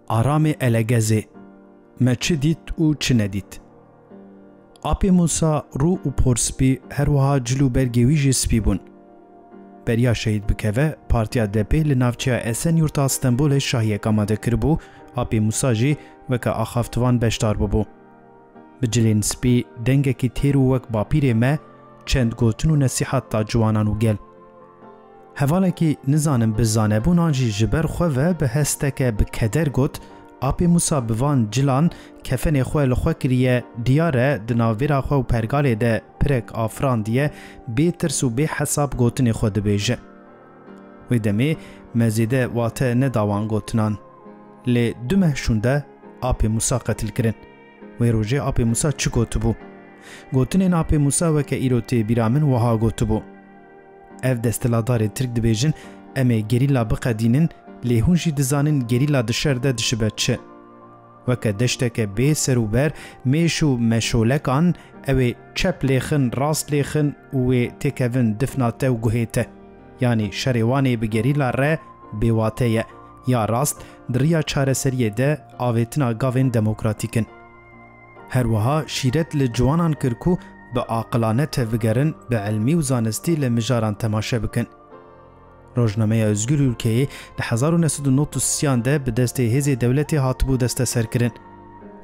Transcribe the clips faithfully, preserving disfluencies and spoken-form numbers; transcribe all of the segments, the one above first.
Aramê Elegezê. Me çi dît û çi nedît? Apê Mûsa rû û por spî, her wiha cil û bergê wî jî spî bûn. Beriya şehîd bikeve, Partiya D P li navçeya Esenyurt a Stenbolê şahiyek amade kiribû, Apê Mûsa jî weke axaftivan beşdar bûbû. Bi cilên spî, dengekî têr û wek bapîrê me, çend gotin û nesîhat da ciwanan û gel. Hevalekî, nizanim bi zanebûn an jî ji ber xwe ve, bi hesteke bi keder got, Apê Mûsa bi van cilan kefenê xwe li xwe kiriye, diyar e di navbêra xwe û pergalê de pirek afirandiye, bê tirs û bê hesab gotinê xwe dibêje. Wê demê me zêde wate neda wan gotinan. Lê du meh şûnde Apê Mûsa qetil kirin. Wê rojê Apê Mûsa çi gotibû? Gotinên Apê Mûsa weke îro tê bîra min wiha gotibû: Ev desthilatdarê Tirk dibêjin, em ê gerîla biqedînin, lê hûn jî dizanin gerîla di şer de dişibe çi. Weke deşteke bê ser û ber, mêş û meşolekan, ew ê çep lêxin, rast lêxin û wê têkevin difna te û guhê te. Yanî şerê wan ê bi gerîla re bêwate ye. Ya rast, di riya çareseriyê de avêtina gavên demokratîk in. Her wiha şîret li ciwanan kir ku bi aqilane tevbigerin, bi ilmî û zanistî li mijaran temaşe bikin. Rojnameya Özgür Ülke'yê di hezar û neh sed û nod û sê de bi destê hêzê dewletê hatibû desteserkirin.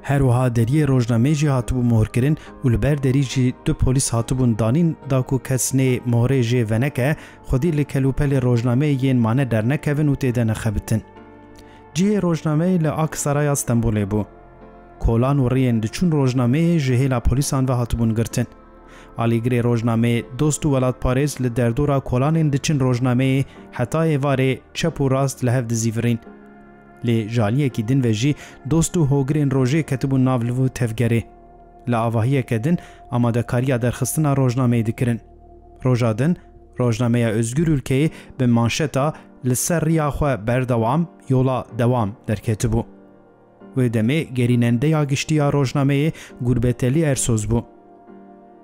Her wiha deriyê rojnameyê jî hatibû mohirkirin û li ber derî jî du polîs hatibûn danîn, da ku kes nê mohirê jê veneke, xwedî li kelûpelê rojnameyê yên mane dernekevin û tê de nexebitin. Cihê rojnameyê li Aksaraya Stenbolê bû. Kolan û riyên diçûn rojnameyê ji hêla polîsan ve hatibûn girtin. Alîgirê rojnameyê Dost û Welatparêz li derdora kolanên diçin rojnameyê heta êvarê çep û rast li hev dizîvirîn. Lê ji aliyekî din ve jî Dost û hogirên rojê ketibûn nav liv û tevgerê. Li avahiyeke din amadekariya derxistina rojnameyê dikirin. Roja din, rojnameya Özgür Ülke'yê bi manşeta "Li ser riya xwe berdewam, yola dewam" derketibû. Wê demê gerînendeya giştî ya rojnameyê Gurbetelî Ersoz bû.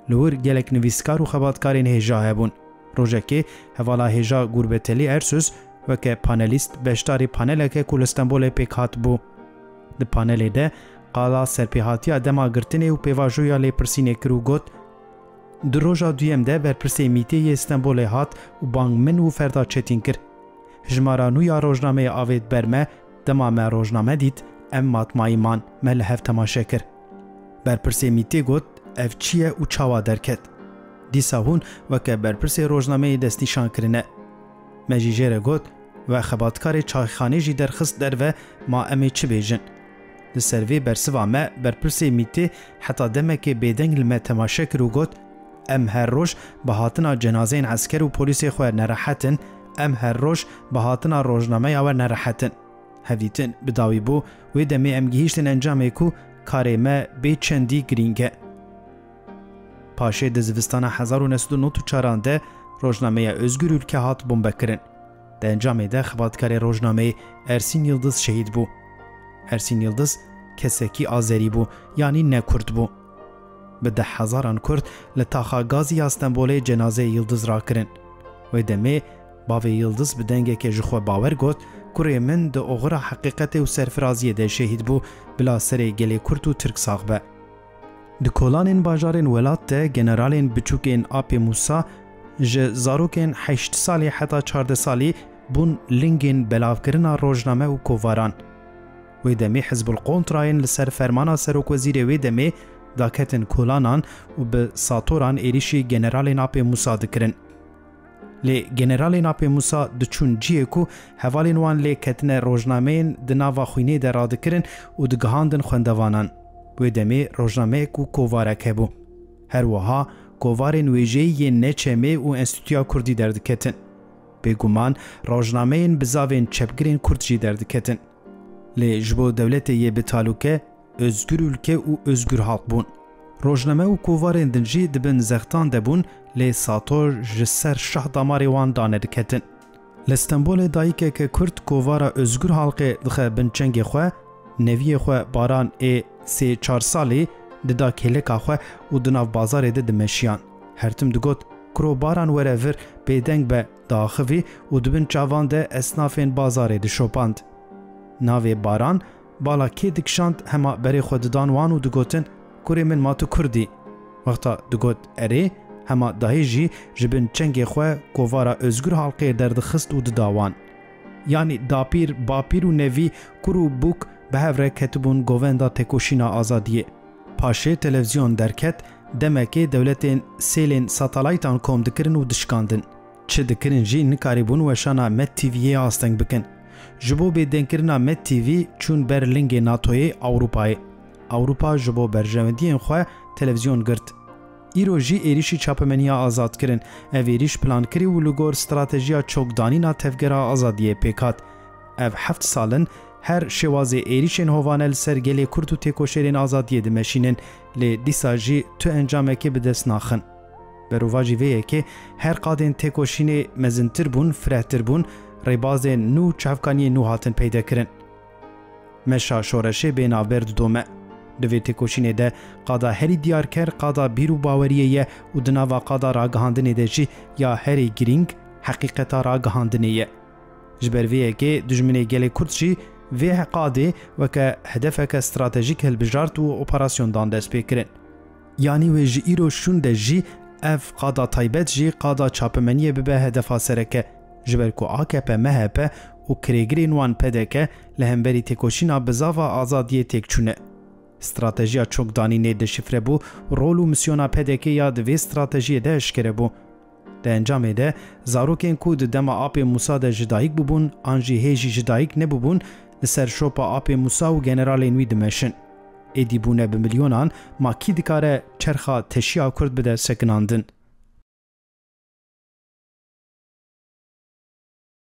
Li wir gelek nivîskar û xebatkarên hêja hebûn. Rojekê hevala hêja Gurbetelî Ersoz weke panelîst beşdarî paneleke ku li Stenbolê pêk hat bû. Di panelê de qala serpêhatiya dema girtinê û pêvajoya lêpirsînê kir û got, Di roja duyem de berpirsê mîtê yê Stenbolê hat û bang min û Ferda Çetîn kir. Hijmara nû ya rojnameyê avêt ber me, dema me rojname dît, em matmayî man, me li hev temaşe kir. Berpirsê mîtê got, Ev çi ye û çawa derket? Dîsa hûn weke berpirsê rojnameyê destnîşan kirine. Me jî jê re got, We xebatkarê çayxanê jî derxist derve, ma em ê çi bêjin? Li ser vê bersiva me berpirsê mîtê heta demekê bêdeng li me temaşe kir û got, Em her roj bi hatina cenazeyên esker û polîsê xwe nerehet in, em her roj bi hatina rojnameya we nerehet in. Hevdîtin bi dawî bû, wê demê em gihîştin encamê ku karê me bê çendî girîng e. Paşê di zivistana hezar û neh sed û nod û çaran de rojnameya Özgür Ülke hat bombekirin. Di encamê de xebatkarê rojnameyê Ersîn Yildiz şehîd bû. Ersîn Yildiz kesekî Azerî bû, yanî ne Kurd bû. Bi deh hezaran Kurd li taxa gazî ya Stenbolê cenazeyê Yildiz rakirin. Wê demê bavê Yildiz bi dengeke ji xwe bawer got, Kurê min di oxira heqîqetê û serfiraziyê de şehîd bû, bila serê gelê Kurd û Tirk sax be. Di kolanên bajarên welat de generalên biçûkên Apê Mûsa ji zarokên heşt salî heta çardeh salî bûn lingên belavkirina rojname û kovaran. Wê demê Hizbul Kontrayên li ser fermana serokwezîrê wê demê daketin kolanan û bi satoran êrîşî generalên Apê Mûsa dikirin. Lê generalên Apê Mûsa diçûn cihê ku hevalên wan lê ketine rojnameyên di nava xwînê de radikirin û digihandin xwendevanan. Wê demê rojnameyek û kovarek hebû. Her wiha kovarên wêjeyî yên Neçemê û Enstîtuya Kurdî derdiketin. Bêguman rojnameyên bizavên çepgirên Kurd jî derdiketin. Lê ji bo dewletê yê bi talûke, Özgür Ülke û Özgür Halk bûn. Rojname û kovarên din jî di bin zextan de bûn, lê sator ji ser şah damarê wan danediketin. Li Stenbolê dayikeke Kurd kovara Özgür Halkê dixe bin çengê xwe, neviyê xwe Baran ê sê çar salî dida kêleka xwe û di nav bazarê de dimeşiyan. Her tim digot, Kuro Baran were vir, bêdeng be, diaxivî û di bin çavan de esnafên bazarê dişopand. Navê Baran bala kê dikişand hema berê xwe didan wan û digotin, "Kurê min, ma tu Kurd î?" Wexta digot, "Erê", hema dahê jî ji bin çengê xwe kovara Özgür Halkê derdixist û dida wan. Yanî dapîr, bapîr û nevî, kur û bûk bi hev re ketibûn govenda têkoşîna azadiyê. Paşê televizyon derket, demekê dewletên sêlên satalaytan kom dikirin û dişkandin. Çi dikirin jî nikarîbûn weşana Med T V'yê asteng bikin. Ji bo bêdengkirina Med T V çûn ber lingê NATOyê Ewropayê. Ewropa ji bo berjewendiyên xwe televizyon girt. Îro jî êrîşî çapemeniya azad kirin. Ev êrîş plankirî û li gor stratejiya çokdanîna tevgera azadiyê pêk hat. Ev heft sal in her şêwazê êrîşên hovane li ser gelê Kurd û têkoşerên azadiyê dimeşînin, lê dîsa jî tu encamekê bi dest naxin. Berovajî vê yekê her qadên têkoşînê mezintir bûn, firehtir bûn, rêbazên nû, çavkaniyên nû hatin peyde kirin. Meşa şoreşê bê navber didome. Di vê têkoşînê de qada herî diyarker qada bîr û baweriyê ye û di nava qada ragihandinê de jî ya herî girîng heqîqeta ragihandinê ye. Ji ber vê yekê dijminê gelê Kurd jî vê qadê weke hedefeke stratejîk hilbijart û operasyon dan destpêkirin. Yanî wê ji îro şûn de jî ev qada taybet jî qada çapemeniyê bibe hedefa sereke, ji ber ku A K P, M H P û kirêgirên wan P D K li hemberî têkoşîna bizava azadiyê têk çûne. Stratejiya çokdanînê deşifre bû, rol û misyona P D K ya di vê stratejiyê de eşkere bû. Di encamê de, zarokên ku di dema Apê Mûsa de ji dayik bûbûn, an jî hê jî ji dayik nebûbûn, li ser şopa Apê Mûsa û generalên wî dimeşin. Êdî bûne bi milyonan, ma kî dikare çerxa teşiya Kurd bide sekinandin?